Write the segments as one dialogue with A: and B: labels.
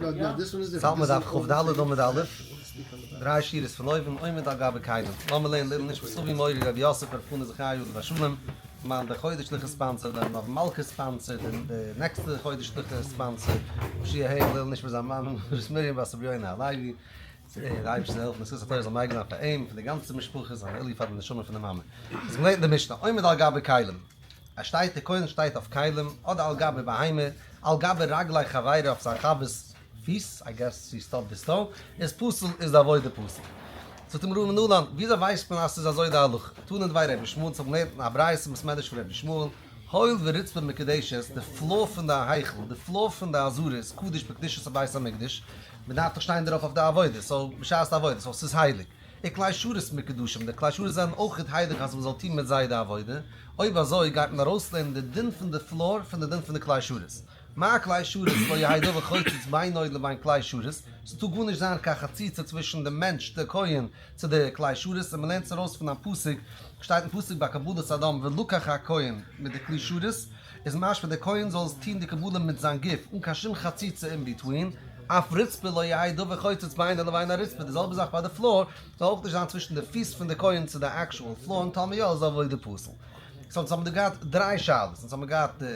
A: האלט מען דף כ"ד עמוד א', דריי שורות פון אויבן, עומד על גבי כלים. לאמיר לערנען לעילוי נשמת אבי מורי רבי יוסף ר' חנא זכי' עליו השלום, מיין די חודש'ליכע ספאנסער, די מלוה מלכה ספאנסער, די נעקסטע חודש'ליכע ספאנסער, שיהא לעילוי נשמת זיין מאמע מרת מרים בת רבי יונה הלוי, די אייבערשטער זאל העלפן די זכות התורה זאל מגין זיין פאר אים, פאר די גאנצע משפחה, זיין עילוי פאר די נשמה פון די מאמע. איז געלערנט אין די משנה, עומד על גבי כלים. ער שטייט, דער כהן שטייט אויף כלים, אדער על גבי בהמה, על גבי רגלי חברו אויף זיין חבר'ס פיס, איי געס הי סטאפד היז טאו, איז פסול, איז די עבודה פסול. זאגט די גמרא מנלן, וויאזוי ווייסט מען אז ס'איז אזוי די הלכה? תנא דבי רבי ישמעאל, אונז האבן געלערנט אין א ברייתא אין בית מדרש פון רבי ישמעאל, הואיל ורצפה מקודשת, די floor פון די היכל, די floor פון די עזרה איז קדוש בקדושת הבית המקדש, מען דארף דאך שטיין דערויף אויף די עבודה, סאו בשעת די עבודה, סאו ס'איז הייליג. וכלי שרת מקודשים, די כלי שרת זענען אויכעט הייליג אז מען זאל טון מיט זיי די עבודה, אויב אזוי גייט מען ארויסלערנען די דין פון די floor פון די דין פון די כלי שרת. מה כלי שרת לא יהא דבר חוצץ בינו לבין כלי שרת, ס'טאר גארנישט זיין קיין חציצה צווישן די מענטש די כהן צו די כלי שרת, און מ'לערנט עס ארויס פון א פסוק, שטייט אין פסוק ביי קבלת הדם ולקח הכהן מיט די כלי שרת, איז משמע דער כהן זאל עס טוהן די קבלה מיט זיין גוף אן קיין שום חציצה אין between, אף רצפה לא יהא דבר חוצץ בינו לבין הרצפה, די זעלבע זאך ביי די floor, זאל אויך נישט זיין צווישן די פיס פון די כהן צו די actual floor און טאמער יא איז די עבודה פסול. סאו אונז האבן דא געהאט דריי שאלות, אונז האבן געהאט די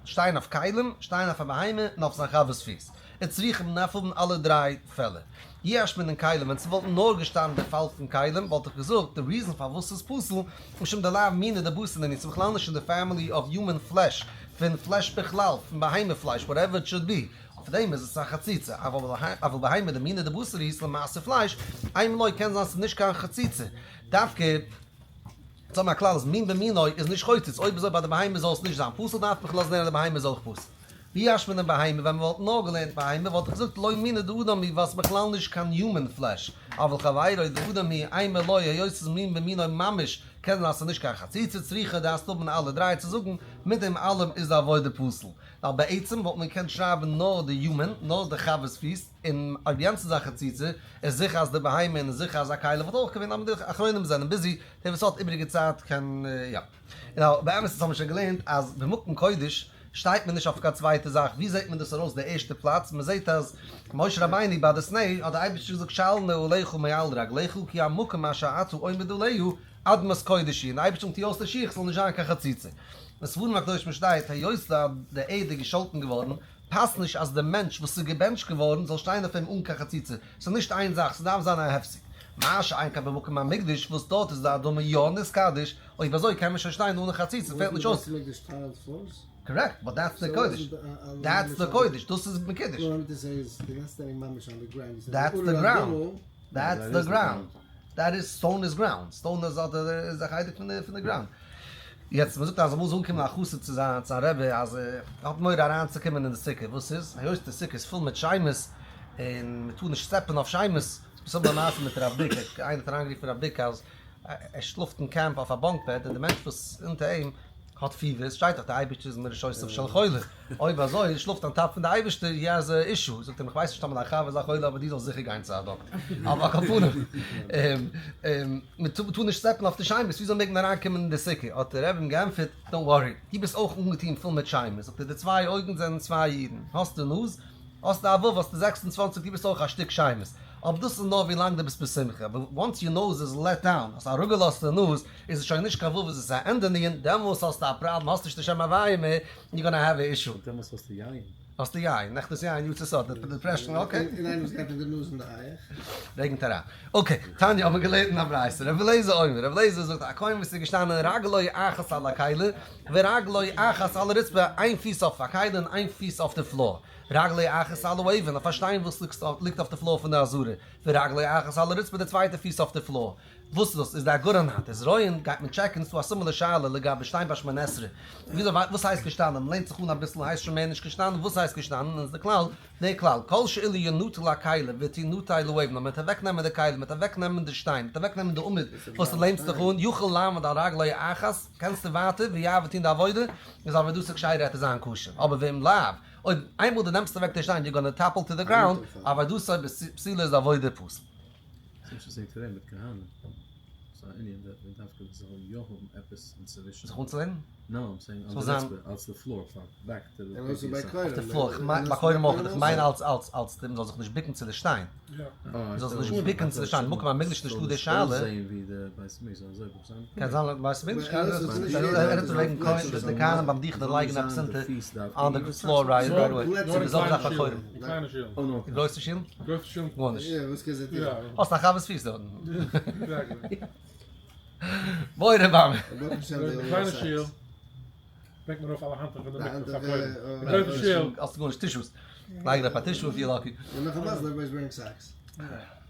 A: שטיין אויף כלים, שטיין אויף א בהמה, און אויף זיין חבר'ס פיס. וצריכא מ'דארף האבן אלע דריי פעלער. אי אשמעינן כלים, ווען ס'וואלט נאר געשטאנען די פאל פון כלים וואלט איך געזאגט די reason פארוואס ס'איז פסול משום דלאו מיני דבשר נינהו ס'איז בכלל נישט אין די family of human flesh פון flesh בכלל פון בהמה פלייש whatever it should be אויף דעם איז עס א חציצה אבל בהמה דמיני דבשר היא ס'למעשה פלייש אימא לא קען זיין ס'איז נישט קיין חציצה דווקא אונז האבן א כלל אז מין במינו איז נישט חוצץ אויב אזוי ביי די בהמה זאל עס נישט זיין פסול דארף מען בכלל זען אז די בהמה איז אויך פסול. ואי אשמעינן בהמה, ווען מ'וואלט נאר געלערנט בהמה וואלט איך געזאגט לא מיני דאדם היא ווייל ס'איז בכלל נישט קיין human flesh, אבל חברו דאדם היא אימא לא היות ס'איז מין במינו ממש קען זיין אז ס'איז נישט קיין חציצה צריכא דארפסט האבן אלע דריי צו זאגן מיט דעם אלעם איז די עבודה פסול ווייל בעצם וואלט מען געקענט שרייבן נאר די human נאר די חבר'ס פיס און אויב יענץ איז א חציצה איז זיכער אז די בהמה און זיכער אז א כלי וואלט אויך געווען אבער די אחרונים זענען busy דער וואס האט איבעריגע צייט קען יא. און באמת האבן מיר שוין געלערנט אז במקום קודש שטייט מען נישט אויף קיין צווייטע זאך, ווי זעט מען דאס ארויס די ערשטע פלאץ? מען זעט אז משה רבינו ביי די סנה האט די אייבערשטער געזאגט של נעליך מעל רגליך כי המקום אשר אתה עומד עליו אדמת קודש היא, און די אייבערשטער זאגט טו אויס די שיך ס'זאל נישט זיין קיין חציצה. אין ספרים הקדושים שטייט היות די ערד איז געשאלטן געווארן פאסט נישט אז די מענטש וואס איז געבענטשט געווארן זאל שטיין אויף אים אן קיין חציצה, ס'איז נישט איין זאך, ס'דארף זיין א הפסק. מה שאין כן במקום המקדש וואס דארט איז די אדמה יא נתקדש, אויב אזוי קען מען שוין שטיין אן א חציצה, פעלט נישט אויס. correct, but that's די קודש. that's די קודש, דאס איז מקודש. that's די ground. that's די ground. that איז stone איז ground. stone איז א חלק פון די ground. יעצט מען זאגט אז אמאל איז אנגעקומען א חסיד צו זיין צו זיין רבי אז ער האט מורא אריינצוקומען אין די סוכה, וואס איז? היות די סוכה איז פול מיט שמות און מען טאר נישט step ן אויף שמות, ס'איז דא א מעשה מיט רב ביק, איינער האט אריינגערופן רב ביק אז ער שלאפט אין קעמפ אויף א bunk bed און די מענטש וואס אונטער אים האט fever, שטייט דאך די אייבערשטער איז מראשותיו של חולה, אויב אזוי שלאפט on top פון די אייבערשטער, he has a issue, זאגט אים איך ווייס נישט טאמער דיין חבר איז א חולה אבער דו זאלסט זיכער גיין צו א דאקטער, אבער על כל פנים מען טאר נישט step ן אויף די שמות, וויאזוי מעג מען אריין קומען אין די סוכה, האט דער רבי אים געענטפערט, don't worry, דו ביסט אויך אנגעטון פול מיט שמות, זאגט ער די צוויי אויגן זענען צוויי אידן, האסט די נאז, האסט א ו' האסטו 26 דו ביסט אויך א שטיק שמות, אבער דאס איז נאר ווי לאנג דו ביסט בשמחה, אבער once your nose is let down, האסט אראפגעלאזט די נאז, איז עס שוין נישט קיין ו' איז עס א ענדע נון, דעמאלס האסטו א פראבלעם, האסט נישט די שם הוויה מער, you gonna have a issue.
B: דעמאלס האסטו יין.
A: האסטו יין, נכנס יין יצא סוד, די depression, okay.
C: און איינער וואס גייט מיט די נאז אין די אייער.
A: רעגנט אריין. okay, תניא האבן מיר געלערנט אין א ברייתא, רבי אליעזר אומר, רבי אליעזר זאגט א כהן וואס איז געשטאנען רגלו אחת על הכלי, ורגלו אחת על הרצפה, איין פיס אויף א כלי און איין פיס אויף די floor. רגלו אחת על האבן, אויף א שטיין וואס ליגט אויף די floor פון די עזרה, ורגלו אחת על הרצפה, די צווייטע פיס אויף די floor. וואס איז דאס? איז די אגורנהט איז רויען גייט מען check ן, ס'דא א similar שאלה לגבי שטיין ביי שמונה עשרה, וויאזוי וואס הייסט געשטאנען? מ'לערנט זיך אן אביסל הייסט שוין מער נישט געשטאנען, וואס הייסט געשטאנען? איז די כלל, די כלל, כל שאילו ינוטל הכלי ותנוטל האבן, אז מ'וועט אוועק נעמען די כלי, מ'וועט אוועק נעמען די שטיין, מ'וועט אוועק נעמען די עמוד וואס דו לענסט דיך אן, יכול לעמוד על רגלו אחת, קענסטו ווייטער ויעבוד טון די עבודה, איז עבודתו כשרה וועט עס זיין כשר, אבער ואם לאו, אויב איינמאל דו נעמסט אוועק די שטיין you gonna topple to the ground, עבודתו פסולה איז די עבודה פסול.
B: ס'איז נישט די same מיט כהנים. ס'איז א ענין דארט ווען דווקא זאל יא האבן עפעס אינצווישן.
A: זיך אנצולענען?
B: No, I'm saying on
A: So
B: the
A: זיין-
B: רצפה, אלס the floor, from back to the
C: And also
B: previous
C: by
B: side.
C: כורעים.
A: אויף די floor, איך מיין, ביי כורעים אויך, איך מיין אלס, אלס, אלס, מען זאל זיך נישט ביקן צו די שטיין.
D: יא.
B: Oh, I
A: זאל זיך
B: thought-
A: נישט ביקן
B: I
A: צו די
B: thought
A: שטיין.
B: it
A: מקום המקדש נישט
B: זאל
A: דא די
B: נישט
A: שאלה.
B: אויסזען ווי די בית המקדש, אזוי ווי זיין.
A: קען זיין, בית המקדש,
C: But
A: קען
C: also
A: זיין,
C: it's נישט
A: ער
C: יעדער
A: רעדט וועגן
C: זאל
A: כהן,
C: זיין
A: די כהנים ביים דיכטער
B: זאל
A: לייגן
B: זיין
A: עפעס
B: די
A: אונטער
B: פיס דארף
A: on the
B: די
A: floor right
D: נאר
A: right away.
C: נאר
A: די
D: אין
A: זעלבע זאך
D: קליינע
A: ביי
D: שילן.
A: כורעים.
D: אין קליינע שילן.
B: Oh, no.
A: די גרויסע שילן?
D: גרויסע שילן.
A: גארנישט.
C: יא, וואס קען זיי טון?
D: יא.
A: האסט א חבר'ס פיס דארטן.
D: Exactly.
A: בעי רב אמי.
C: ברוך השם, they all
D: אין קליינע
C: wear
D: שיל.
C: socks.
D: ברענגט מען אויף אלע האנטוכער פון
C: די
D: די מקווה
C: האנטוכער,
D: פאר כורעים.
C: אה,
D: די גרויסע שיל.
A: האסט גארנישט tissues. לייג דא א פאר tissue if you're lucky.
C: און נאך א מזל, everybody's wearing socks.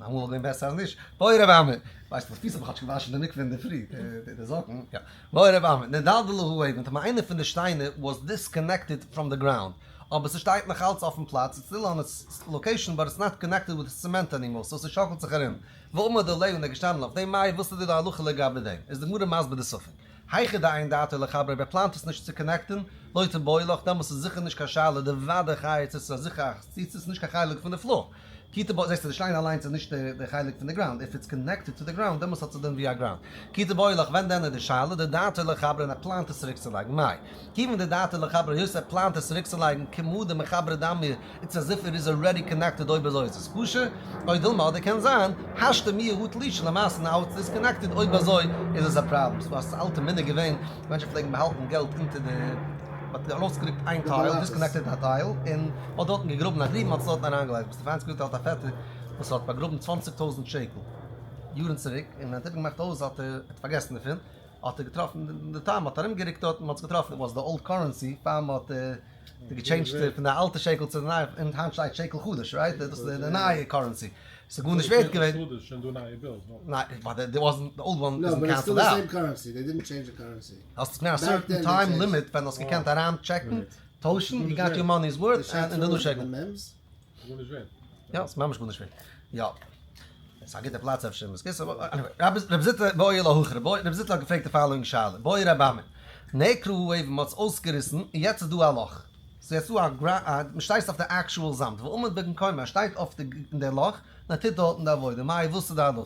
A: אמאל געווען בעסער אז נישט. בעי רב אמי. ווייסט די פיס האב איך כאטש געוואשן אין די מקווה אין די פרי. די זאקן. יא. בעי רב אמי. נדלדלה האבן. טאמער איינע פון די שטיינער was disconnected from the ground. אבער עס שטייט נאך אלץ אויפן פלאץ. It's still on its location, but it's not connected with the cement anymore. So עס שאקלט זיך ארום. ועמד עליה און ער געשטאנען אויף דעם מאי וואס איז די הלכה לגבי דעם. איז די גמרא מסביר די ספק. היכא דאין דעתו לחבריה, ער פלאנט עס נישט צו connect ן, לא תיבעי לך, דעמאלס איז זיכער נישט קיין שאלה, דודאי חייץ, עס איז א זיכער חציצה, עס איז נישט קיין חלק פון די floor. כי תיבעי, זעסטו, די שטיין אליינס איז נישט די חלק פון די ground, if it's connected to the ground, דעמאלס האט עס דין ווי א ground. כי תיבעי לך, ווען דען איז די שאלה, דדעתו לחבריה און ער פלאנט עס צוריקצולייגן, מאי. כיוון דדעתו לחבריה, היות ער פלאנט עס צוריקצולייגן, כמהא דמחברא דמיא, it's as if it is already connected אויב אזוי איז עס כשר, או דילמא אדער קען זיין, השתא מיהא הא תלישא למעשה now it's disconnected אויב אזוי איז עס א פראבלעם. ס'איז א אלטע מנהג געווען, מענטשן פלעגן באהאלטן געלט אונטער די, מ'האט ארויסגערוקט איין tile, disconnected א tile, און מ'האט דארטן געגראבן א גריב, מ'האט עס דארטן אריינגעלייגט. מיסטער פיינס געזאגט ער האט א פעטער וואס האט באגראבן 20,000 שקל יארן צוריק, און ווען ער האט איבערגעמאכט הויז האט ער פארגעסן דערפון, האט ער געטראפן די tile, מ'האט ארומגערוקט דארטן, מ'האט עס געטראפן, it was the old currency, פאר מ'האט די גע change ט פון די אלטע שקל צו די נייע, און היינט שטייט שקל חדש, right? דאס איז די נייע currency. ס'איז גארנישט ווערט געווען.
D: חדש שוין דא נייע bills, no?
A: ניין, but there wasn't, the old one
C: No,
A: isn't
C: but it's still
A: cancelled
C: the
A: out.
C: same currency. They didn't change the currency.
A: האסט געווען א
C: Back
A: certain
C: then they
A: time
C: changed.
A: limit ווען האסט געקענט אריין check ן, טוישן, you got your money's worth,
C: The
A: and in the new shekel.
C: The mems?
D: גארנישט ווערט.
A: יא, ס'איז ממש גארנישט ווערט. יא. ס'איז א גוטע פלאץ אפשר, מ'איז געס, אבער anyway. רב זוטרא בעי להכי, רב זוטרא האט געפרעגט די following שאלה. בעי רב אמי. נעקרה האבן, מ'האט עס אויסגעריסן, און יעצט איז דא א לאך. So יעצט דא א גרא, א, מ'שטייט אויף די actual זאמד. ועמד במקומה, ער שטייט אויף די, אין דער לאך, און ער טוט דארטן די עבודה. מאי, וואס איז די הלכה?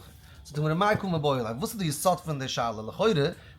A: זאגט די גמרא, מאי קא מיבעיא ליה? וואס איז די יסוד פון די שאלה? לכאורה,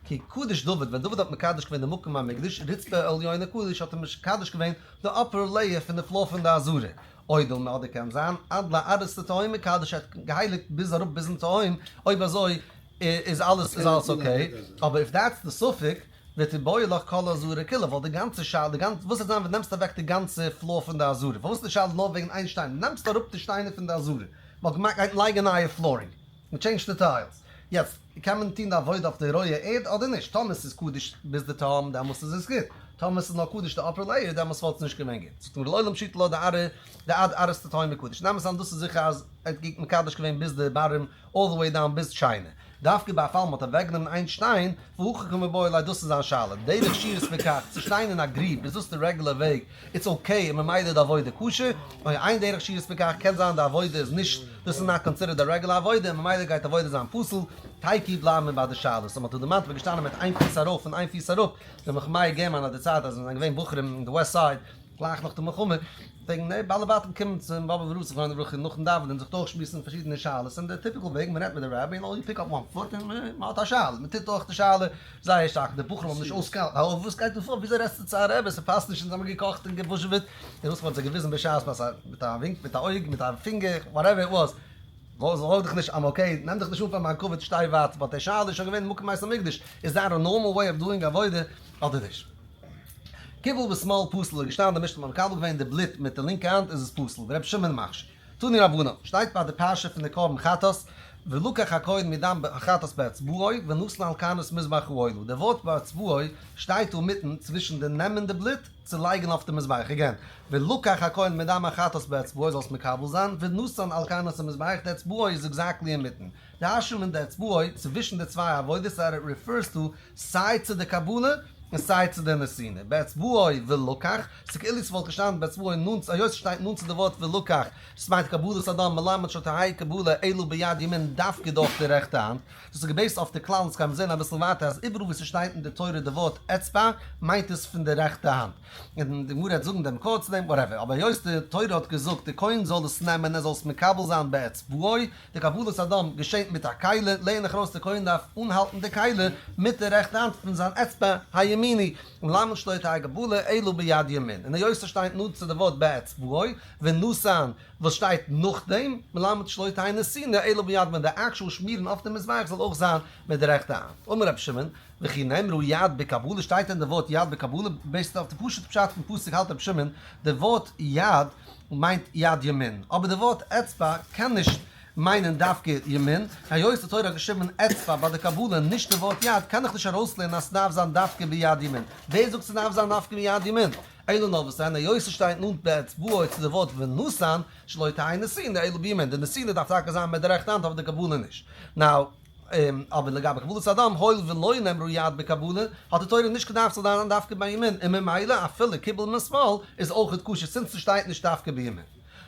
A: כי קדיש דוד, ווען דוד האט מקדש געווען די מקום המקדש, רצפה עליונה קדיש, האט ער מקדש געווען די upper layer פון די floor פון די עזרה. או דילמא אדער קען זיין, עד לארעתא תהומא קדיש האט געהייליגט ביז אראפ ביזן תהום, אויב אזוי איז אלעס איז אלעס okay. אבער if that's the ספק, ותיבעי לך כל עזרה כולה, ווייל די גאנצע שאלה, די גאנצע, וואס וועט זיין ווען נעמסט אוועק די גאנצע floor פון די עזרה? פארוואס איז די שאלה נאר וועגן איין שטיין? נעמסט אראפ די שטיינער פון די עזרה, מ'האט געמאכט, גייט לייגן נייע flooring, מ' change ט די tiles. יעצט, קען מען טון די עבודה אויף די רויע ערד אדער נישט? טאמער ס'איז קדוש ביז די תהום, דעמאלטס איז עס גוט. טאמער ס'איז נאר קדוש די upper layer, דעמאלטס וואלט עס נישט געווען גוט. זאגט די גמרא, לעולם פשיטא לה דארעא דעד ארעתא תהומא קדיש. נעם עס אן, דאס איז זיכער אז ער האט מקדש געווען ביז די bottom, all the way down ביז China. דווקא ביי א פאל מ'האט אוועקגענומען איין שטיין, והכי קא מיבעיא ליה, דאס איז זיין שאלה. דרך שירת בכך, צו שטיין אין א גריב, איז דאס די regular וועג, it's okay, און ממילא די עבודה כשר, או אין דרך שירת בכך, קען זיין די עבודה איז נישט, דאס איז not considered א regular עבודה, און ממילא גייט עבודה זיין פסול, תיקו בלייבן מיר ביי די שאלה. So מ'האט דא דערמאנט, מ'איז געשטאנען מיט איין פיס ארויף און איין פיס אראפ, דער מלחמה געמאן האט דערציילט אז מ'זענען געווען בחורים אין די West Side, גלייך נאך די מלחמה, פלעגן די בעלי בתים קומען צום באבובער רב זכרונו לברכה נאכן דאווענען זיך דורכשמועסן פארשידענע שאלות, און די typical וועג, מ'רעדט מיט די רבי און all you pick up one foot און מ'האט א שאלה, מ'טוט דורך די שאלה זייער שטארק, די בחורים האבן נישט אויסגעהאלטן, האא וואס גייט דא פאר, וויאזוי רעדסטו צו א רבי, ס'פאסט נישט, אונז האבן געקאכט און געבוזשעוועט, און וואס מ'האט זיי געוויזן בשעת מעשה, מיט א ווינק, מיט א אויג, מיט א פינגער, whatever it was, זארג דיך נישט, I'm okay, נעם דיך נישט אן פאר מיין כבוד, שטיי ווייט, but די שאלה איז שוין געווען מקום בית המקדש, is that a normal way of doing עבודה, אדער נישט? קיבל בשמאל פסול איז געשטאנען די משנה ביים מקבל געווען די בלוט מיט די לינקע האנט איז עס פסול ור' שמעון מכשיר. תנו רבנן, שטייט ביי די פרשה פון די קרבן חטאת, ולקח הכהן מדם החטאת באצבעו ונתן על קרנות מזבח העולה, די ווארט באצבעו שטייט דא מיטן צווישן די נעמען די בלוט צו לייגן אויף די מזבח, again, ולקח הכהן מדם החטאת באצבעו זאלסט מקבל זיין, ונתן על קרנות המזבח, די אצבעו איז exactly אינמיטן, די אשם און די אצבעו צווישן די צוויי עבודות that it refers to סיי צו די קבלה און סיי צו די נתינה. באצבעו ולקח, ס'כאילו ס'וואלט געשטאנען באצבעו נאנט, היות ס'שטייט נאנט צו די ווארט ולקח, דאס מיינט קבלת הדם מלמד שלא תהא קבלה אלא ביד ימין דווקא דורך די רעכטע האנט. דאס איז גע base ט אויף די כלל און ס'קען מען זען אביסל ווייטער אז איבעראל וואו ס'שטייט אין די תורה די ווארט אצבע מיינט עס פון די רעכטע האנט. און די גמרא וועט זאגן דעם מקור צו דעם whatever. אבער היות די תורה האט געזאגט די כהן זאל עס נעמען ער זאל עס מקבל זיין באצבעו, די קבלת הדם געשענט מיט א כלי, לערן איך ארויס די כהן דארף אנהאלטן די כלי מיט די רעכטע האנט פון זיין אצבע הימין. בימיני, מלמד שלא תהא קבלה אלא ביד ימין, און היות ס'שטייט נאנט צו די ווארט באצבעו, ונתן וואס שטייט נאכדעם, מלמד שלא תהא נתינה אלא ביד ימין, די actual שמירן אויף די מזבח זאל אויך זיין מיט די רעכטע האנט. אמר רבי שמעון, וכי נאמרה יד בקבלה, שטייט דען די ווארט יד בקבלה? based אויף די פשוט'ע פשט פון פסוק האלט רבי שמעון, די ווארט יד מיינט יד ימין, אבער די ווארט אצבע קען נישט מיינען דווקא ימין, היות די תורה האט געשריבן אצבע ביי די קבלה נישט די ווארט יד, קען איך נישט ארויסלערנען אז ס'דארף זיין דווקא ביד ימין. ווער זאגט ס'דארף זיין דווקא ביד ימין? אלא נאר וואס דען, היות ס'שטייט נאנט באצבעו צו די ווארט ונתן, שלא תהא נתינה אלא בימין, די נתינה דארף טאקע זיין מיט די רעכטע האנט אבער די קבלה נישט. Now, אבער לגבי קבלת הדם, הואיל ולא נאמרה יד בקבלה, האט די תורה נישט געדארפט ס'זאל זיין דווקא בימין, און ממילא אפילו קיבל משמאל איז אויכעט כשר since ס'שטייט נישט דווקא בימין.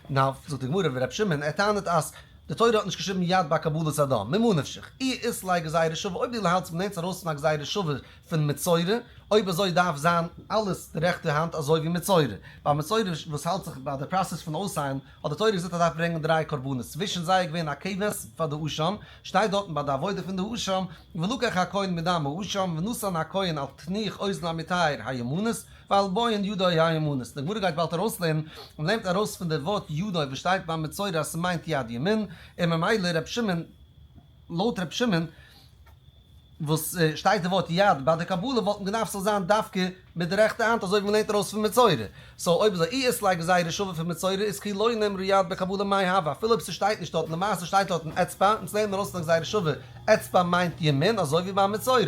A: Now, זאגט די גמרא ור' שמעון, ער טענה'ט אז די תורה האט נישט געשריבן יד ביי קבלת הדם, ממה נפשך, אי אית ליה גזירה שווה, אויב דו האלטסט מ'נעמט ארויס פון א גזירה שווה פון מצורע, אויב אזוי דארף זיין אלעס די רעכטע האנט אזוי ווי מצורע. ביי מצורע וואס האלט זיך ביי די process פון אויסהיילן, האט די תורה געזאגט אז דארף ברענגען דריי קרבנות, צווישן זיי איז געווען א כבש פאר די אשם, שטייט דארטן ביי די עבודה פון די אשם, ולקח הכהן מדם האשם ונתן הכהן על תנוך אוזנו המטהר הימנית, ועל בוהן ידו הימנית. די גמרא גייט באלד ארויסלערנען, און לערנט ארויס פון די ווארט ידו וואס שטייט ביי מצורע אז ס'מיינט יד ימין, און ממילא ר' שמעון, לויט ר' שמעון וואס שטייט די ווארט יד ביי די קבלה וואלט מען געדארפט ס'זאל זיין דווקא מיט די רעכטע האנט אזוי ווי מ'לערנט ארויס פון מצורע. So אויב אזוי אי אית ליה גזירה שווה פון מצורע איז כי לא נאמרה יד בקבלה מאי הוי אפילו אויב ס'שטייט נישט דארטן למעשה שטייט דארטן אצבע אונז לערנען ארויס פון די גזירה שווה אצבע מיינט ימין אזוי ווי ביי מצורע.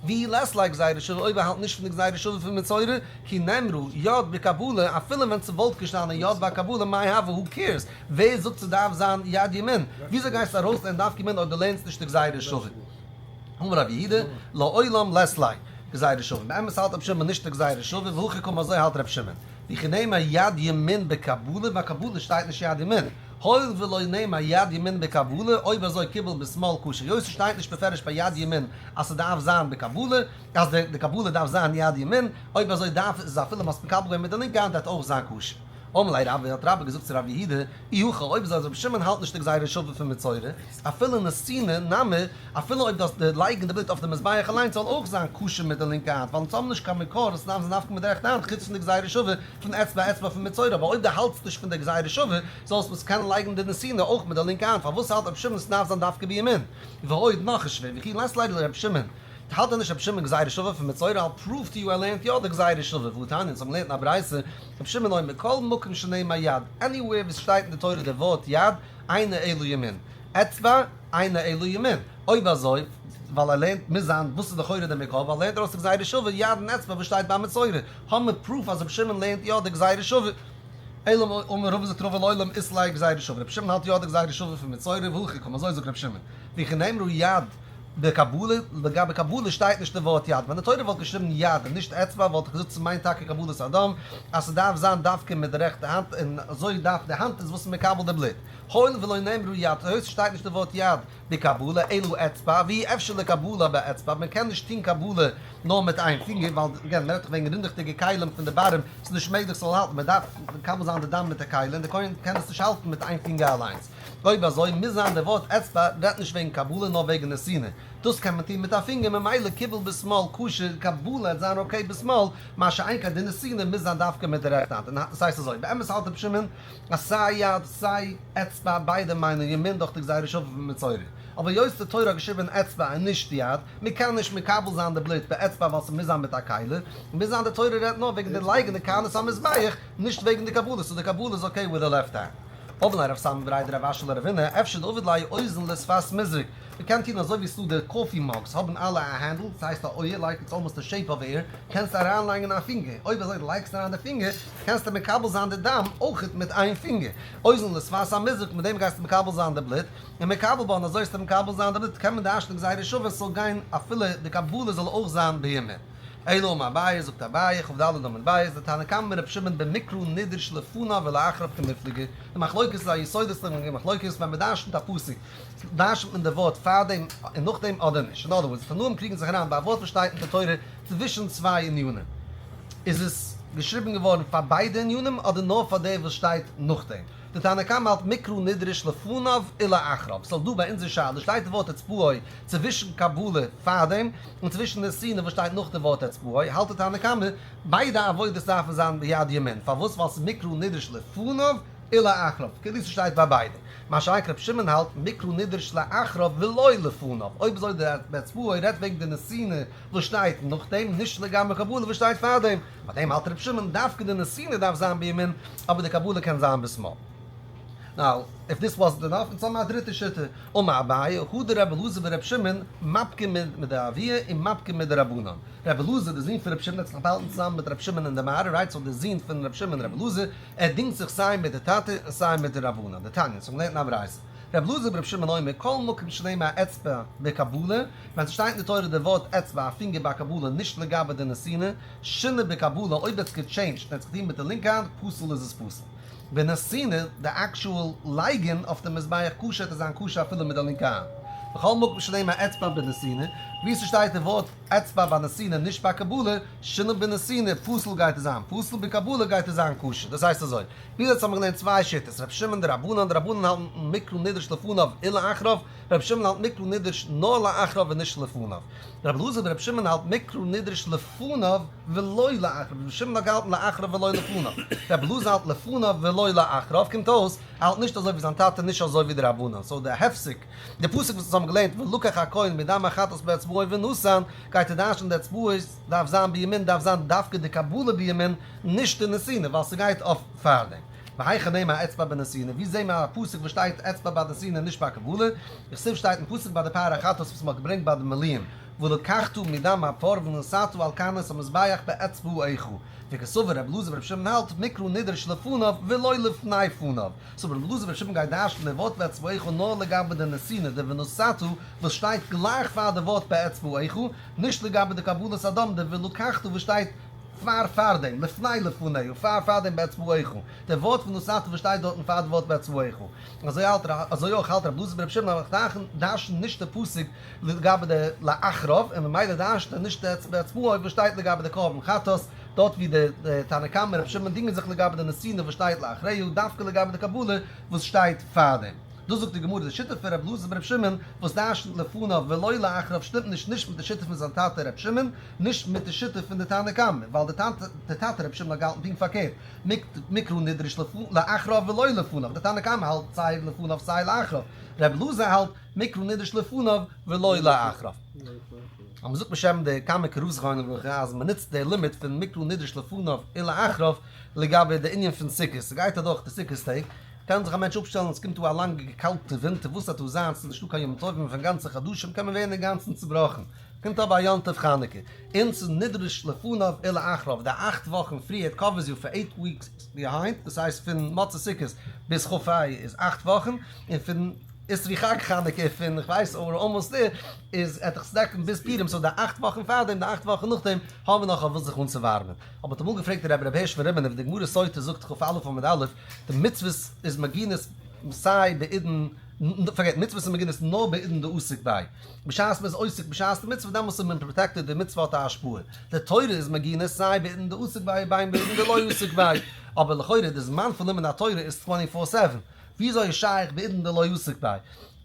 A: ואי לית ליה גזירה שווה אויב ער האלט נישט פון די גזירה שווה פון מצורע כי נאמרה יד בקבלה אפילו ווען ס'וואלט געשטאנען יד בקבלה מאי הוי who cares ווער זאגט ס'דארף זיין יד ימין? וויאזוי גייסטו ארויסלערנען דווקא ימין אויב דו לערנסט נישט די גזירה שווה? אמר רב יהודה, לעולם לית ליה גזירה שווה. באמת האלט רבי שמעון נישט די גזירה שווה, והכי קאמר אזוי האלט רבי שמעון. וכי נאמר יד ימין בקבלה, ביי קבלה שטייט נישט יד ימין. הואיל ולא נאמר יד ימין בקבלה, אויב אזוי קיבל בשמאל כשר. היות ס'שטייט נישט בפירוש ביי יד ימין אז ס'דארף זיין בקבלה, אז די קבלה דארף זיין יד ימין, אויב אזוי דארף איז אפילו מ'האט מקבל געווען מיט די לינקע האנט וועט אויך זיין כשר. אמר ליה רבה, האט רבה געזאגט צו רב יהודה, אי הכי אויב אזוי אז רבי שמעון האלט נישט די גזירה שווה פון מצורע, אפילו נתינה נמי, אפילו אויב דאס די לייגן די בלוט אויף די מזבח אליינס זאל אויך זיין כשר מיט די לינקע האנט, ווייל אונז האבן נישט קיין מקור אז ס'דארף זיין דווקא מיט די רעכטע האנט חוץ פון די גזירה שווה פון אצבע אצבע פון מצורע, אבער אויב דו האלטסט נישט פון די גזירה שווה זאלסט עס קענען לייגן די נתינה אויך מיט די לינקע האנט, פארוואס האלט רבי שמעון ס'דארף זיין דווקא בימין? ועוד נאך איז שווער, וכי לית ליה לרבי שמעון, האלט דען נישט רבי שמעון גזירה שווה פון מצורע? I'll prove to you ער לערנט יא די גזירה שווה, והא תניא אונז האבן געלערנט אין א ברייתא, רבי שמעון אומר כל מקום שנאמר יד, anywhere וואו ס'שטייט אין די תורה די ווארט יד, אינו אלא ימין. אצבע, אינו אלא ימין. אויב אזוי, ווייל ער לערנט מוז זיין וואס איז לכאורה די מקור, ווייל ער לערנט ארויס די גזירה שווה, יד און אצבע וואס שטייט ביי מצורע, האבן מיר proof אז רבי שמעון לערנט יא די גזירה שווה. אלא אמר רבא זאגט רבא לעולם אית ליה גזירה שווה. רבי שמעון האלט יא די גזירה שווה פון מצורע, והכי קאמר אזוי זאגט רבי שמעון. וכי נאמרה יד בקבלה, לגבי קבלה שטייט נישט די ווארט יד, ווען די תורה וואלט געשריבן יד און נישט אצבע וואלט איך געזאגט ס'מיינט טאקע קבלת הדם, אז ס'דארף זיין דווקא מיט די רעכטע האנט און אזוי דארף די האנט איז וואס איז מקבל די בלוט. הואיל ולא נאמרה יד, היות ס'שטייט נישט די ווארט יד בקבלה אלא אצבע, ואי אפשר לקבלה באצבע, מען קען נישט טון קבלה נאר מיט איין פינגער, ווייל again מ'רעדט דאך וועגן רינדעכדיגע כלים פון די ברים, ס'איז נישט מעגליך ס'זאל האלטן, מ'דארף מקבל זיין די דם מיט א כלי און די כהן קען עס נישט האלטן מיט איין פינגער אליינס. אויב אזוי מוז זיין די ווארט אצבע רעדט נישט וועגן קבלה נאר וועגן נתינה, דאס קען מען טון מיט א פינגער ממילא קיבל בשמאל כשר קבלה וועט זיין okay בשמאל, מה שאין כן די נתינה מוז זיין דווקא מיט די רעכטע האנט, און ס'הייסט אזוי, באמת האלט רבי שמעון אז סיי יד סיי אצבע ביידע מיינען ימין דורך די גזירה שווה פון מצורע, אבער היות די תורה האט געשריבען אצבע און נישט יד, מען קען נישט מקבל זיין די בלוט באצבע ווייל ס'מוז זיין מיט א כלי, מוז זיין די תורה רעדט נאר וועגן די לייגן די קרנות המזבח, נישט וועגן די קבלה, so די קבלה איז okay with the left hand. אמר ליה רב סמא בריה דרב אשי לרבינא, אפשר דעביד ליה אוזן לשפת מזרק, מ'קען טון אזוי ווי ס'דא די coffee mugs האבן אלע א handle, ס'הייסט א אויער, like it's almost די shape of ear, קענסט אריינלייגן א פינגער, אויב אזוי לייגסט אריין די פינגער, קענסטו מקבל זיין די דם אויכעט מיט איין פינגער, אוזן לשפת המזרק, מיט דעם גייסטו מקבל זיין די בלוט, און מקבל בה און אזוי וועסטו מקבל זיין די בלוט, קען מען דרש'נען גזירה שווה ס'זאל גיין אפילו די קבלה זאל אויך זיין בימין. אלא אמר אביי, זאגט אביי, כ"ד עמוד ב', די תנא קמא רבי שמעון במקרא נדרש לפניו ולאחריו קמיפלגי, די מחלוקת איז א יסודות'דיגע מחלוקת ווען מען דרש'נט א פסוק, דרש'נט מען די ווארט פאר דעם און נאך דעם אדער נישט? אין other words, די תנאים קריגן זיך אריין ביי א ווארט וואס שטייט אין די תורה צווישן צוויי ענינים, איז עס געשריבן געווארן פאר ביידע ענינים אדער נאר פאר דער וואס שטייט נאך דעם? די תנא קמא האלט מקרא נדרש לפניו ולאחריו, סאו דא ביי אונזער שאלה שטייט די ווארט אצבעו צווישן קבלה פארדעם און צווישן נתינה וואס שטייט נאך די ווארט אצבעו, האלט די תנא קמא ביידע עבודות דארפן זיין ביד ימין, פארוואס? ווייל ס'איז מקרא נדרש לפניו ולאחריו, כאילו ס'שטייט ביי ביידע. מה שאין כן רבי שמעון האלט מקרא נדרש לאחריו ולא לפניו, אויב אזוי די באצבעו רעדט וועגן די נתינה וואס שטייט נאכדעם, נישט לגבי קבלה וואס שטייט פארדעם, ביי דעם האלט רבי שמעון דווקא די נתינה דארף זיין בימין אבער די קבלה קען זיין בשמאל. Now, if this wasn't enough, אונז האבן א דריטע שיטה, אמר אביי, הא דרבי אלעזר ברבי שמעון, מפקי מדאבוה און מפקי מדרבנן. רבי אלעזר, דער זון פון רבי שמעון האט זיך באהאלטן צוזאמען מיט רבי שמעון אין די מערה, right, so דער זון פון רבי שמעון רבי אלעזר, ער דינגט זיך סיי מיט די טאטע און סיי מיט די רבנן, דתניא, ס'האט געלערנט אין א ברייתא. רבי אלעזר ברבי שמעון אומר, כל מקום שנאמר אצבע בקבלה, ווען ס'שטייט אין די תורה די ווארט אצבע א פינגער ביי קבלה נישט לגבי די נתינה, שינה בקבלה, אויב האט עס גע change ט און האט עס געטון מיט די לינקע האנט, פסול איז עס פסול. בנתינה, די actual לייגן אויף די מזבח כשר וועט עס זיין כשר אפילו מיט די לינקע האנט. בכל מקום שנאמר אצבע בנתינה, ווי ס'שטייט די ווארט אצבע ביי נתינה נישט ביי קבלה, שינה בנתינה, פסול גייט עס זיין פסול, בקבלה גייט עס זיין כשר. דאס הייסט אזוי, ביז יעצט האבן מיר געלערנט צוויי שיטות, רבי שמעון די רבנן, די רבנן האלטן מקרא נדרש לפניו ולאחריו, רבי שמעון האלט מקרא נדרש נאר לאחריו און נישט לפניו. רבי אלעזר ברבי שמעון האלט מקרא נדרש לפניו ולא לאחריו, רבי שמעון האט געהאלטן לאחריו ולא לפניו, רבי אלעזר האלט לפניו ולא לאחריו, קומט אויס ער האלט נישט אזוי ווי זיין טאטע נישט אזוי ווי די רבנן, so די הפסק, די פסוק וואס אונז האבן געלערנט ולקח הכהן מדם החטאת באצבעו ונתן, גייט ער דרש'נען די אצבעות דארף זיין בימין דארף זיין דווקא די קבלה בימין נישט די נתינה ווייל ס'גייט אויף פארדעם. והיכן נאמר אצבע בנתינה, ווי זעהן מיר א פסוק וואס שטייט אצבע ביי נתינה נישט ביי קבלה? דכתיב שטייט אין פסוק ביי די פר החטאת וואס מ'האט געברענגט ביי די מילואים, ולקחת מדם הפר ונתת על קרנות המזבח באצבעך, וקסבר רבי אלעזר ברבי שמעון האלט מקרא נדרש לפניו ולא לפני פניו, so רבי אלעזר ברבי שמעון גייט דרש'נען די ווארט באצבעך נאר לגבי די נתינה, די ונתת וואס שטייט גלייך פאר די ווארט באצבעך, נישט לגבי די קבלת הדם די ולקחת וואס שטייט פאר פאר דעם, לפני לפניו, פאר פאר דעם באצבעך, די ווארט ונתת וואס שטייט דארטן פאר די ווארט באצבעך. אזוי האלט ר' אזוי אויך האלט רבי אלעזר ברבי שמעון אז מ'דארף דרש'ן נישט די פסוק לגבי די לאחריו, און ממילא דרש'נט ער נישט די באצבעו וואס שטייט לגבי די קרבן חטאת, דארט ווי די תנא קמא און רבי שמעון דינגען זיך לגבי די נתינה וואס שטייט לאחריו, דווקא לגבי די קבלה וואס שטייט פאר דעם. דאס זאגט די גמרא, די שיטה פון רבי אלעזר ברבי שמעון וואס דרש'נט לפניו ולא לאחריו שטימט נישט נישט מיט די שיטה פון זיין טאטע רבי שמעון, נישט מיט די שיטה פון די תנא קמא, ווייל די טאטע רבי שמעון האט געהאלטן פונקט פארקערט, מקרא נדרש לאחריו ולא לפניו, די תנא קמא האלט סיי לפניו סיי לאחריו, רבי אלעזר האלט מקרא נדרש לפניו ולא לאחריו. אז מ'זאגט בשם די קאמיקע רב זכרונו לברכה אז מ'נוצט די לימוד פון מקרא נדרש לפניו ולאחריו לגבי די ענין פון סוכות, ס'גייט אדורך די סוכות טעג, קען זיך א מענטש אפשטעלן עס קומט אן א לאנגע קאלטע ווינטער וואס וועט דא זיין ס'איז נישטא קיין ימים טובים פון גאנצע חדשים קען מען ווערן אינגאנצן צובראכן, קומט אבער א יום טוב חנוכה און ס'איז נדרש לפניו ולאחריו, די אכט וואכן פריער covers you for eight weeks behind, דאס הייסט פון מוצאי סוכות ביז כ ה איז אכט וואכן, און פון אסרו חג חנוכה פון איך ווייס or almost there איז עט עס דעקן ביז פורים, so די אכט וואכן פארדעם די אכט וואכן נאכדעם האבן מיר נאך אויף וואס זיך אנצואווארעמען. אבער האט אמאל געפרעגט דער רבי רבי הערש פון רימינוב, די גמרא סוטה זאגט כ א עמוד א', די מצוות איז מגינות סיי בעידן, פארקערט מצוות איז מגינות נאר בעידן דעסיק ביה, בשעת מען איז עוסק בשעת די מצוה דעמאלס איז מען protected, די מצוה האט א השפעה, די תורה איז מגינא סיי בעידן דעסיק ביה ובין בעידן דלא עסיק ביה, אבער לכאורה די זמן פון לימוד התורה איז twenty four seven, וויאזוי איז שייך בעידן דלא עסיק ביה?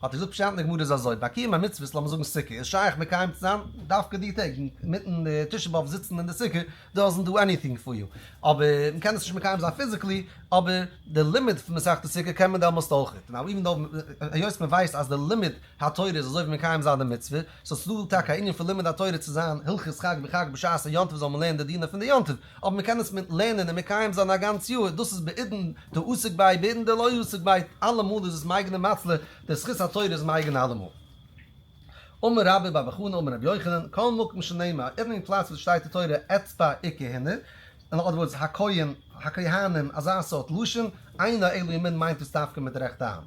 A: האט ער געזאגט פשט אין די גמרא איז אזוי, ביי קיום המצוות לאמיר זאגן סוכה איז שייך מקיים צו זיין דווקא די טעג, אינמיטן תשעה באב זיצן אין די סוכה doesn't do anything for you, אבער מען קען עס נישט מקיים זיין physically, אבער די לימוד פון מסכת סוכה קען מען דעמאלסט אויכעט, now even though היות מען ווייסט אז די לימוד התורה איז אזוי ווי מקיים זיין די מצוה, so ס'איז דא טאקע א ענין פון לימוד התורה צו זיין הלכות חג בחג בשעת א יום טוב זאל מען לערנען די דינים פון די יום טוב, אבער מען קען עס מיט לערנען און מקיים זיין א גאנץ יאר, דאס איז בעידן דעסיק ביה בעידן דלא עסיק ביה, אלעמאל איז עס מגין ומצלה, די זכות התורה איז מגין אלעמאל. אמר רבה בר בר חנה אמר רבי יוחנן, כל מקום שנאמר, any פלאץ וואס שטייט די תורה אצבע וכהונה, in other words הכהן, הכהנים, אזא סארט לשון, אינו אלא ימין מיינט עס דווקא מיט די רעכטע האנט.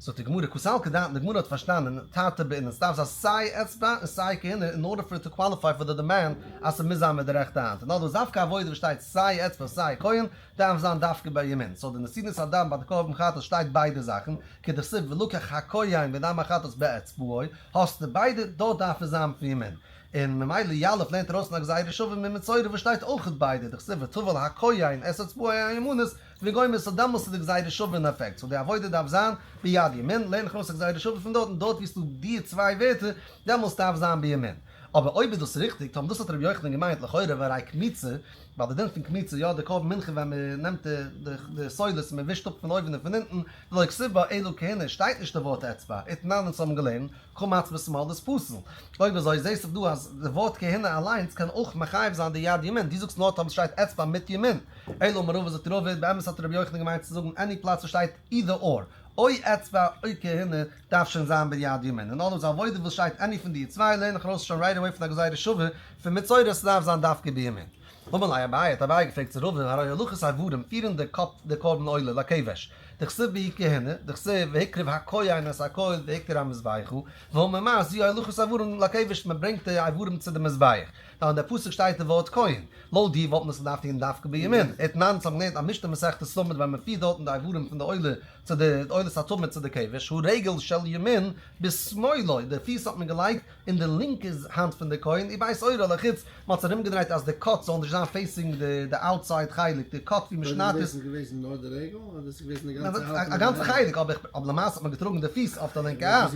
A: זאגט די גמרא, קא סלקא דעתך, די גמרא האט פארשטאנען, תרתי בעינן, ס'דארף זיין סיי אצבע און סיי כהונה in order for it to qualify for the demand אז ס'מוז זיין מיט די רעכטע האנט. in other words דווקא עבודה וואס שטייט סיי אצבע סיי כהן דארף זיין דווקא בימין. so די נתינת הדם ביי די קרבן חטאת שטייט ביידע זאכן, כדכתיב ולקח הכהן מדם החטאת באצבעו, האסטו ביידע, דארט דארף עס זיין פון ימין. און ממילא יליף לערנט ארויס אין א גזירה שווה ממצורע וואס שטייט אויכעט ביידע, דכתיב וטבל הכהן את אצבעו הימנית. וגומר, סאו דעמאלס איז די גזירה שווה אין אפעקט, סאו די עבודה דארף זיין ביד ימין, לערן איך ארויס א גזירה שווה פון דארט, און דארט ווי ס'דא די צוויי ווערטער, דעמאלס דארף זיין בימין. אבער אויב איז דאס ריכטיג, טאמער דאס האט רבי יוחנן געמיינט לכאורה והרי קמיצה, ווייל די דין פון קמיצה, יא די קרבן מנחה ווען מען נעמט די סולת און מען ווישט אפ פון אויבן און פון אונטן, דלא כתיב בה אלא כהונה, שטייט נישט די ווארט אצבע, ותנן אונז האבן געלערנט, קמץ בשמאל איז פסול. אויב אזוי זעסט דאך דא אז די ווארט כהונה אליינס קען אויך מחייב זיין די יד ימין, דו זאגסט נאר טאמער ס'שטייט אצבע מיט ימין. אלא אמר רבא זאגט רבא, באמת האט רבי יוחנן געמיינט צו זאגן any פלאץ וואס שטייט either or, אוי אצבע אוי כהונה דארף שוין זיין ביד ימין, און אלעס עבודה וואס שטייט any פון די צוויי לערן איך ארויס שוין right away פון א גזירה שווה פון מצורע ס'דארף זיין דווקא בימין. אמר ליה אביי האט אביי געפרעגט צו רבא הרי הולכת איברים פירן די קאפ די קרבן עולה לכבש דכתיב בהו כהונה דכתיב והקריב הכהן את הכל והקטיר המזבחה ואמר מר זו הולכת איברים לכבש מען ברענגט די איברים צו די מזבח ווייל אין די פסוק שטייט די ווארט כהן לויט דיר וואלט מען עס געדארפט טון דווקא בימין ותנן אונז האבן געלערנט א משנה מסכת תמיד ווען מען פירט דארטן די איברים פון די עולה צו די עולת התמיד צו די כבש הרגל של ימין בשמאלו די פיס האט מען געלייגט אין די לינקע האנט פון די כהן ובית עורה לחוץ, מען האט עס ארומגעדרייט אז די cut זאל נישט זיין facing די outside חלק, די cut ווי מען שניידט עס.
C: דאס איז געוועזן נאר די רגל אדער דאס איז געוועזן די גאנצע האלב?
A: א גאנצע חלק, אבער למעשה האט מען געטראגן די פיס אויף די לינקע האנט.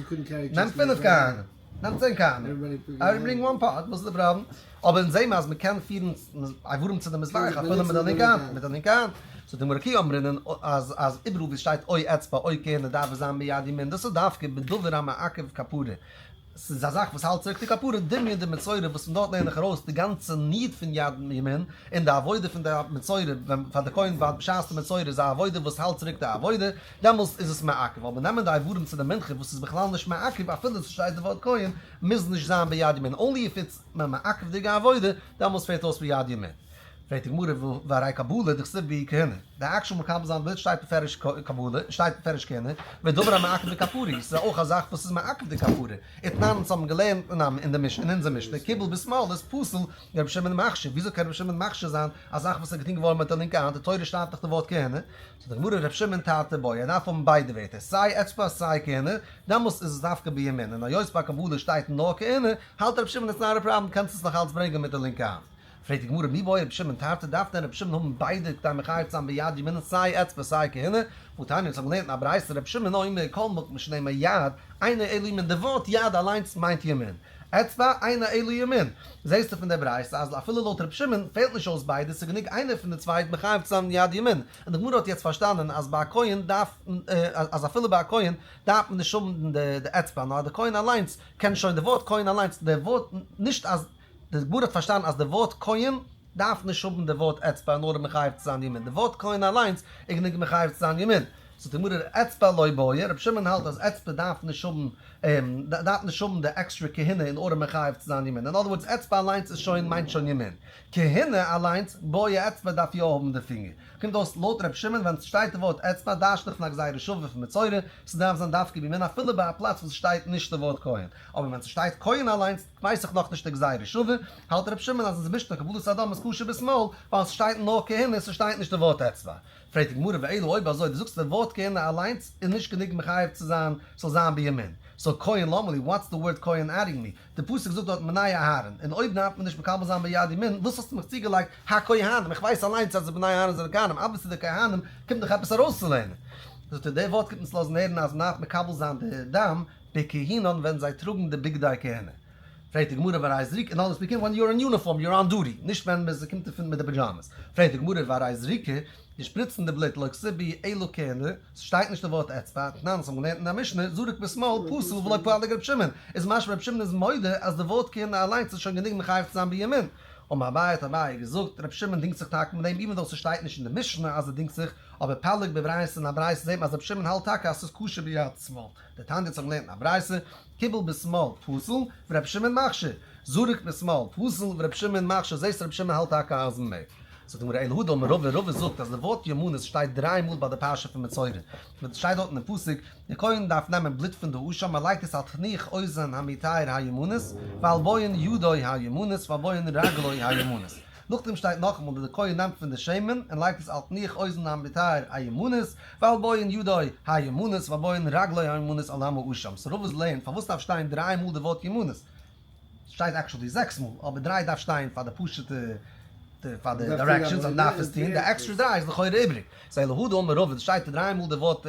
A: נעם פינף כהנים, נעם 10 כהנים, I bring one part, וואס איז די פראבלעם? אבער אונז זעהן מיר אז מען קען פירן איברים צו די מזבח אפילו מיט די לינקע האנט, מיט די לינקע האנט. זאגט די גמרא כי אמרינן אז אז איבעראל ווי עס שטייט או אצבע או כהונה דארף עס זיין ביד ימין, דאס איז דווקא בדבר המעכב כפרה. ס'איז א זאך וואס האלט צוריק די כפרה, דמיון די מצורע וואס פון דארט לערן איך ארויס די גאנצע need פון יד ימין, און די עבודה פון די מצורע ווען פאר די כהן ווייל בשעת די מצורע איז א עבודה וואס האלט צוריק די עבודה, דעמאלס איז עס מעכב, אבער נעמען די איברים צו די מנחה וואס איז בכלל נישט מעכב אפילו ס'שטייט די ווארט כהן מוז נישט זיין ביד ימין, only if it's מעכב'דיגע עבודה, דעמאלס פעלט אויס ביד ימין. פרעגט די גמרא והרי קבלה דכתיב בהו כהונה, די actual מקבל זיין בלוט שטייט בפירוש קבלה, שטייט בפירוש כהונה, ודבר המעכב בכפרה, ס'איז אויך א זאך וואס איז מעכב די כפרה, ותנן אונז האבן געלערנט אין די משנה, אין אונזער משנה, קיבל בשמאל איז פסול, רבי שמעון מכשיר, וויאזוי קען רבי שמעון מכשיר זיין א זאך וואס איז געטון געווארן מיט די לינקע האנט, די תורה שרייבט דאך די ווארט כהונה, זאגט די גמרא רבי שמעון תרתי בעי, ער דארף האבן ביידע ווערטער, סיי אצבע סיי כהונה, דעמאלס איז עס דווקא בימין, און היות ביי קבלה שטייט נאר כהונה, האלט רבי שמעון it's not a problem, קענסט עס נאך אלץ ברענגען מיט די לינקע האנט. פרעגט די גמרא מי בעי רבי שמעון תרתי דארף דען רבי שמעון האבן ביידע כדי מחייב צו זיין ביד ימין סיי אצבע סיי כהונה? והתניא אונז האבן געלערנט אין א ברייתא רבי שמעון אומר כל מקום שנאמר יד אינו אלא ימין די ווארט יד אליינס מיינט ימין אצבע אינו אלא ימין זעסטו פון די ברייתא אז אפילו לויט רבי שמעון פעלט נישט אויס ביידע ס'איז גענוג איינער פון די צוויי מחייב צו זיין יד ימין און די גמרא האט יעצט פארשטאנען אז ביי א כהן דארף אז אפילו ביי א כהן דארף מען נישט האבן די אצבע נאר די כהן אליינס קען שוין די ווארט כהן אליינס די ווארט נישט אז די גמרא האט פארשטאנען אז די ווארט כהן דארף נישט האבן די ווארט אצבע נאר מחייב צו זיין ימין, די ווארט כהן אליינס איז גענוג מחייב צו זיין ימין. זאגט די גמרא אצבע לא בעי, רבי שמעון האלט אז אצבע דארף נישט האבן דארף נישט האבן די עקסטרע כהונה אין order מחייב צו זיין ימין, in other words אצבע אליינס איז שוין מיינט שוין ימין, כהונה אליינס בעי אצבע דארף יא האבן די פינגער. קומט אויס לויט רבי שמעון ווען ס'שטייט די ווארט אצבע דרש'נט איך פון א גזירה שווה פון מצורע, ס'דארף זיין דווקא בימין אפילו ביי א פלאץ וואס ס'שטייט נישט די ווארט כהן, אבער ווען ס'שטייט כהן אליינס ווייס איך נאכנישט די גזירה שווה, האלט ר' שמעון אז אונזער משנה קבלת הדם איז כשר בשמאל, ווייל ס'שטייט נאר כהונה ס'שטייט נישט די ווארט אצבע. פרעגט די גמרא ואלא אויב אזוי דו זאגסט די ווארט כהונה אליינס איז נישט גענוג מחייב צו זיין ס'זאל זיין בימין, so כהן למה לי what's the word כהן adding me, די פסוק זאגט דארט בני אהרן, און אויב דארף מען נישט מקבל זיין ביד ימין וואס האסטו מיך צוגעלייגט הכהנים, איך ווייס אליינס אז די בני אהרן זענען כהנים, אבער צו די כהנים קומט דאך עפעס ארויסצולערנען. זאגט ער די ווארט קומט אונז לאזן הערן אז מ'דארף מקבל זיין די דם בכהינן ווען זיי טראגן די בגדי כהונה. פרעגט די גמרא והרי זריקה, און אלעס begin when you're in uniform, you're on duty, נישט ווען מען קומט דערפון מיט די pajamas. פרעגט די גמרא והרי זריקה, די שפריצן די בלוט לא כתיב בהו אלא כהונה, ס'שטייט נישט די ווארט אצבע, תנן אונז האבן געלערנט אין א משנה, זרק בשמאל פסול ולא פליג ר' שמעון, איז משמע ר' שמעון איז מודה אז די ווארט כהונה אליינס איז שוין גענוג מחייב צו זיין בימין. אמר אביי האט אביי געזאגט, ר' שמעון דינגט זיך טאקע מיט דעם even though ס'שטייט נישט אין די משנה אז ער דינגט זיך, אבער פליג בברייתא אין א ברייתא זעט מען אז ר' שמעון האלט טאקע אז ס'איז כשר ביד שמאל. דתניא אונז האבן געלערנט אין א ברייתא, קיבל בשמאל פסול, ור' שמעון מכשיר, זרק בשמאל פסול, ור' שמעון מכשיר, זעסט ר' שמעון האלט טאקע אז מ'מעג. זאגט די גמרא אלא הא דאמר רבא, רבא זאגט אז די ווארט ימנית שטייט דריי מאל ביי די פרשה פון מצורע, ווען ס'שטייט דארט אין די פסוק, די כהן דארף נעמען בלוט פון די אשם, מען לייגט עס על תנוך אוזן המטהר הימנית, ועל בוהן ידו הימנית, ועל בוהן רגלו הימנית. נאכדעם שטייט נאכאמאל אז די כהן נעמט פון די שמן און לייגט עס על תנוך אוזן המטהר הימנית, ועל בוהן ידו הימנית ועל בוהן רגלו הימנית על דם האשם. so רבא'ס לערנט פארוואס דארף שטיין דריי מאל די ווארט ימנית? שטייט actually זעקס מאל, אבער דריי דארף שטיין פאר די פשוט'ע. פאר די דירעקשאנס אז מ'דארף עס טון, די עקסטרע דריי איז לכאורה איבריג. סא אלא הא דאמר רבא, שטייט דריי מאל די ווארט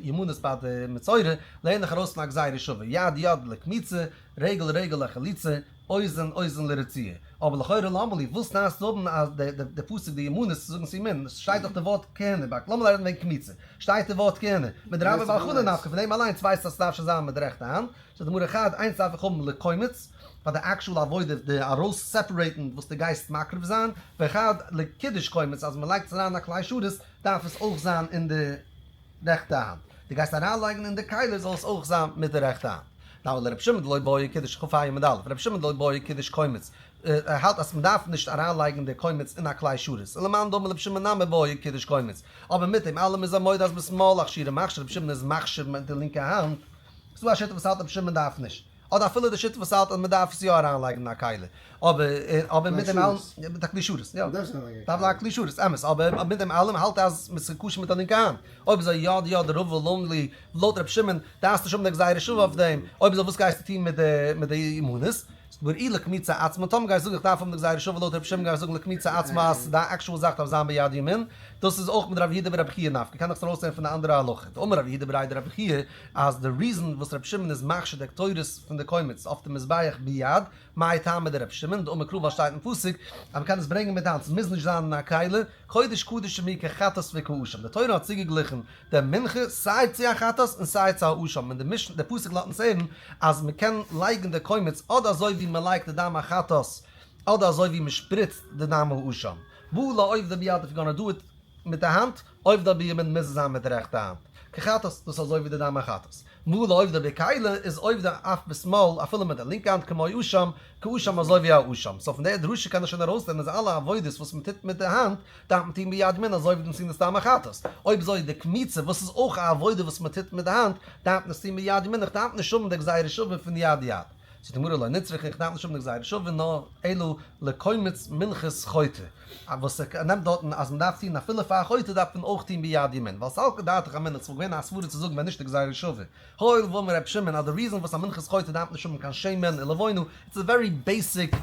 A: ימנית ביי די מצורע, לערן איך ארויס פון א גזירה שווה, יד יד לקמיצה, רגל רגל לחליצה, אוזן אוזן לרצועה. אבער לכאורה למה לי, וואס דארפסטו האבן אז די פסוק די ימנית צו זאגן צו ימין, עס שטייט דאך די ווארט כהונה, ביי לאמיר רעדן וועגן קמיצה, שטייט די ווארט כהונה, מדרבה בעל חנא נפקא, פון דעם אליינס ווייסטו אז ס'דארף שוין זיין מיט די רעכטע האנט, זאגט די גמרא חד, איינס דארף איך האבן לקומץ, פאר די actual עבודה די ארויס separate ן וואס די גייסט מקריב זיין, וחד לקידוש קומץ אז מען לייגט עס אריין אין א כלי שרת דארף עס אויך זיין אין די רעכטע האנט, די גייסט אריין לייגן אין די כלי זאל עס אויך זיין מיט די רעכטע האנט. נאר לרבי שמעון דלא בעי קידוש כ"ה עמוד א', רבי שמעון דלא בעי קידוש קומץ, ער האלט אז מען דארף נישט אריין לייגן די קומץ אין א כלי שרת, ולמאן דאמר רבי שמעון נמי בעי קידוש קומץ, אבער מיט דעם אלעם איז ער מודה אז בשמאל אכשורי מכשיר, רבי שמעון איז מכשיר מיט די לינקע האנט, ס'דא א שיטה וואס האלט רבי שמעון דארף נישט, אדער אפילו די שיטה וואס האלט אז מ'דארף עס יא אריינלייגן אין א כלי, אבער אבער מיט דעם אלעם, מיט א כלי שרת, יא, דארף זיין א כלי שרת, אמת, אבער מיט דעם אלעם האלט ער אז מ'איז כשר מיט א לינקע האנט, אויב אזוי יד יד רבא למה לי, לויט רבי שמעון דארפסטו נישט האבן די גזירה שוה אויף דעם, אויב אזוי וואס גייסטו טון מיט די מיט די ימנית? זאגט אי לקמיצה עצמה, טאמער גייסט זאגן איך דארף האבן די גזירה שוה לויט רבי שמעון גייסט זאגן לקמיצה עצמה אז די actual זאך דארף זיין ביד ימין, דאס איז אויך מיט רב יהודה ברבי חייא נפקא, קען איך עס ארויסנעמען פון די אנדערע הלכה, דאמר רב יהודה בריה דרבי חייא אז די reason וואס רבי שמעון איז מכשיר די קטורת פון די קומץ אויף די מזבח ביד, מאי טעמא דרבי שמעון, דאמר קרא ווייל שטייט אין פסוק אז מ'קען עס ברענגען מיט די האנט ס'מוז נישט זיין אין א כלי, קודש קדשים היא כחטאת וכאשם, די תורה האט צוגעגליכן די מנחה סיי צו א חטאת און סיי צו א אשם, און די משנה די פסוק לאזט אונז הערן אז מ'קען לייגן די קומץ אדער אזוי ווי מ'לייגט די דם החטאת אדער אזוי ווי מ'שפריצט די דם האשם, בא לעובדה ביד if you gonna do it מיט די האנט, עובדה בימין מוז עס זיין מיט די רעכטע האנט, כחטאת, דאס איז אזוי ווי די דם החטאת. בא לעובדה בכלי איז עובדה אף בשמאל אפילו מיט די לינקע האנט כמו אשם, כאשם אזוי ווי א אשם. so פון די דרשה קען איך שוין ארויסלערנען אז אלע עבודות וואס מען טוט מיט די האנט דארף מען טון ביד ימין אזוי ווי דעם נתינת דם החטאת. אויב אזוי די קמיצה וואס איז אויך א עבודה וואס מען טוט מיט די האנט דארף מען עס טון ביד ימין איך דארף נישט האבן די גזירה שווה פון יד יד. זאגט די גמרא לא נצרכא איך דארף נישט האבן די גזירה שווה נאר אלא לקומץ מנחת חוטא וואס ער נעמט דארטן אז מען דארף טון אפילו פאר א חוטא דארף מען אויך טון ביד ימין ווייל סלקא דעתך אמינא ס'וואלט געווען א סברא צו זאגן ווען נישט די גזירה שווה הואיל ואמר ר' שמעון אז די reason וואס א מנחת חוטא דארף נישט האבן קיין שמן און לבונה it's a very basic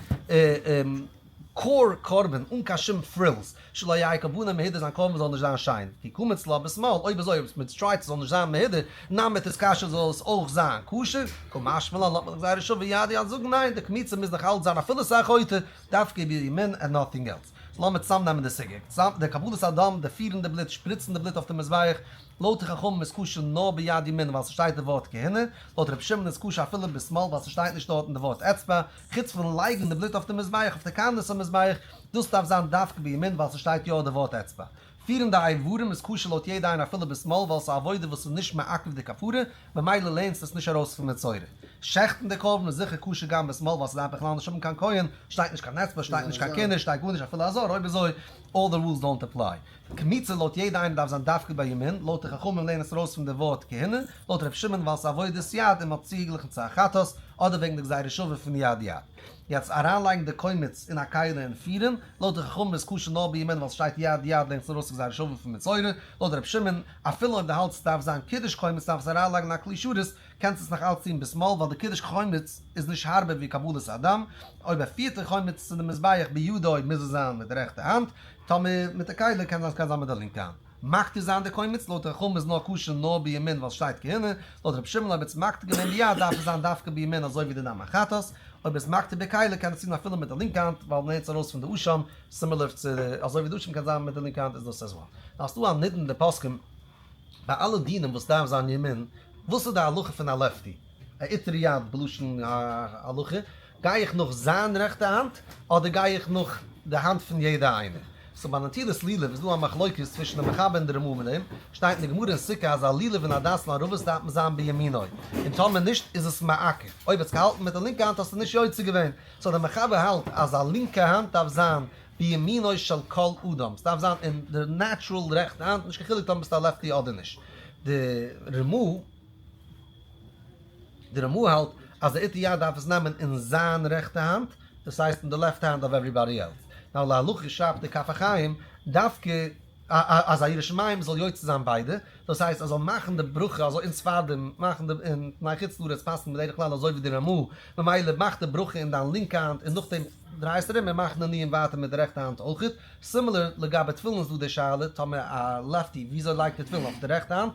A: core קרבן אן קיין שום frills, שלא יהא קרבנו מהודר זיין קרבן זאל נישט זיין שיין, כי קמץ לה בשמאל, אויב אזוי אויב מען try ט ס'זאל נישט זיין מהודר, נמי תתכשר זאל עס אויך זיין כשר, קא משמע לן לאזט מען גזירה שווה יד יד זאגן ניין די קמיצה מוז נאך אלץ זיין אפילו ס'איז א חוטא, דווקא בימין and nothing else. so לאמיר צוזאמנעמען די סוגיא, די קבלת הדם, די פירן די בלוט, שפריצן די בלוט אויף די מזבח, לויט די חכמים איז כשר נאר ביד ימין ווייל ס'שטייט די ווארט כהונה, לויט רבי שמעון איז כשר אפילו בשמאל ווייל ס'שטייט נישט דארטן די ווארט אצבע, חוץ פון לייגן די בלוט אויף די מזבח אויף די קרנות המזבח, דאס דארף זיין דווקא בימין ווייל ס'שטייט יא די ווארט אצבע. פירן די איברים איז כשר לויט יעדע איינער אפילו בשמאל ווייל ס'איז א עבודה וואס איז נישט מעכב די כפרה, ממילא לערנסט עס נישט ארויס פון מצורע. שעכטן די קרבן איז זיכער כשר גם בשמאל ווייל ס'דארף בכלל נישט האבן קיין כהן, שטייט נישט קיין אצבע, שטייט נישט קיין כהונה, שטייט גארנישט אפילו א זר, אויב אזוי all the rules don't apply. קמיצה לויט יעדע איינער דארף זיין דווקא בימין, לויט די חכמים לערנען עס ארויס פון די ווארט כהונה, לויט ר' שמעון ווייל ס'איז עבודת יד און מ'האט צוגעגליכן צו א חטאת, אדער וועגן די גזירה שווה פון יד יד. יעצט אריינלייגן די קומץ אין א כלי און פירן, לויט די חכמים איז כשר נאר בימין ווייל ס'שטייט יד יד לערנט עס ארויס די גזירה שווה פון מצורע, לויט ר' שמעון אפילו אויב די האלטסט ס'דארף זיין קידוש קומץ דארף עס אריינלייגן אין א כלי שרת, קענסט עס נאך אלץ טון בשמאל ווייל די קידוש חומץ איז נישט הארבער ווי קבלת הדם, אויב ער פירט די חומץ צו די מזבח בידו מוז עס זיין מיט די רעכטע האנט, טאמער מיט די כלי קען זיין ס'קען זיין מיט די לינקע האנט. מקטיר זיין די קומץ לויט חכמים איז נאר כשר נאר בימין ווייל ס'שטייט כהונה, לויט רבי שמעון אויב ער האט עס מקטיר געווען ביד דארף עס זיין דווקא בימין אזוי ווי די דם החטאת, אויב ער איז מקטיר בכלי קען עס טון אפילו מיט די לינקע האנט ווייל מ'נעמט עס ארויס פון די אשם, similar צו אזוי ווי די אשם קען זיין מיט די לינקע האנט איז דאס as well. נאר ס'דא א נידון אין די פוסקים ביי אלע דינים וואס דארף זיין ימין, וואס איז די הלכה פון א lefty? א איתר יד בלשון ההלכה, גיי איך נאך זיין רעכטע האנט אדער גיי איך נאך די האנט פון יעדע איינער? so ביי נטילת לולב איז דא א מחלוקת צווישן די מחבר און די רמ"א מיט דעם, שטייט אין די גמרא אין סוכה אז א לולב און הדס און ערבות דארף מען זיין בימינו, און טאמער נישט איז עס מעכב, אויב האסט געהאלטן מיט די לינקע האנט האסטו נישט יוצא געווען, so די מחבר האלט אז א לינקע האנט דארף זיין בימינו של כל אדם, ס'דארף זיין אין די natural רעכטע האנט, נישט קיין חילוק טאמער ביסטו א lefty אדער נישט. די רמ"א די רמ"א האלט אז די איתר יד דארף עס נעמען אין זיין רעכטע האנט, דאס הייסט אין די left hand of everybody else. now להלכה שרייבט די כף החיים דווקא. אז א ירא שמים זאל יוצא זיין ביידע, דאס הייסט ער זאל מאכן די ברכה אזוי אין ספרדים מאכן די אין פני חוץ לארץ פסק'נט בדרך כלל אזוי ווי די רמ"א, ממילא מאך די ברכה אין דיין לינקע האנט און נאכדעם דרייסט ארום און מאך נענועים ווייטער מיט די רעכטע האנט אויכעט, similar לגבי תפילין איז דא די שאלה טאמער א lefty וויאזוי לייגט ער תפילין אויף די רעכטע האנט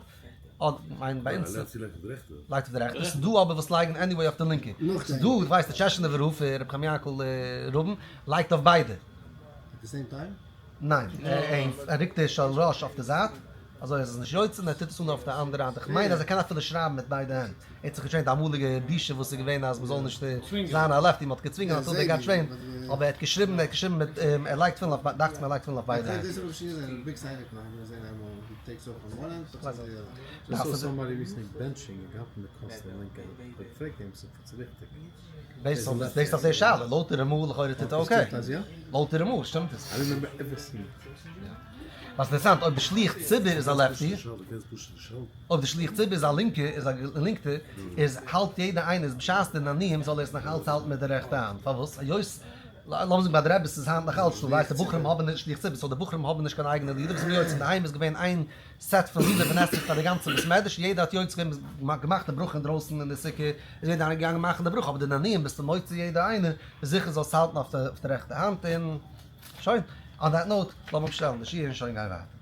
A: אדער מיין ביי אונז
E: lefty לייגט אויף די רעכטע.
A: לייגט אויף די רעכטע, ס'איז דא אבער וואס לייגן anyway אויף די לינקע, ס'איז דא איך ווייס די טשעשענעווער רב ר' חיים יענקל רובין לייגט אויף ביידע.
C: At the same time?
A: ניין, ער רוקט די של ראש אויף די זייט, אזוי אז עס איז נישט יוצא, און ער טוט עס אן אויף די אנדערע האנט, איך מיין אז ער קען אפילו שרייבן מיט ביידע הענט, ער האט זיך גע train ט די אמאליגע בושה וואס איז געווען אז מען זאל נישט זיין א lefty, מען האט געצווינגען אז ער גייט train, אבער ער האט געשריבן, ער האט געשריבן מיט, ער לייגט תפילין אויף, דאכט זיך מיר ער לייגט תפילין אויף ביידע הענט. Based אויף די שאלה, לויט די רמ"א לכאורה טוט ער okay. לויט די רמ"א שטימט עס. וואס אינטערעסאנט, אויב די שליח ציבור איז א lefty, אויב די שליח ציבור איז א לינקע, איז א לינקטע, איז האלט יעדער איינער איז בשעת די נענועים זאל ער עס נאך אלץ האלטן מיט די רעכטע האנט. פארוואס? היות, לאמיר זאגן ביי די רעביס איז היינט נאך אלץ דא, ווייסט די בחורים האבן נישט שליח ציבור, so די בחורים האבן נישט קיין אייגענע לולב, זיי זענען יוצא, אינדערהיים איז געווען איין set פון לולב און אתרוג פאר די גאנצע בית מדרש, יעדער האט יוצא געווען, געמאכט די ברכה אינדרויסן אין די סוכה, איז יעדער איינער געגאנגען מאכן די ברכה, אבער די נענועים ביסטו מוציא יעדער איינער, איז זיכער זאלסט האלטן אויף די רעכטע האנט, און שוין. On that note, לאמיר אפשטעלן די שיעור און שוין גיין ווייטער.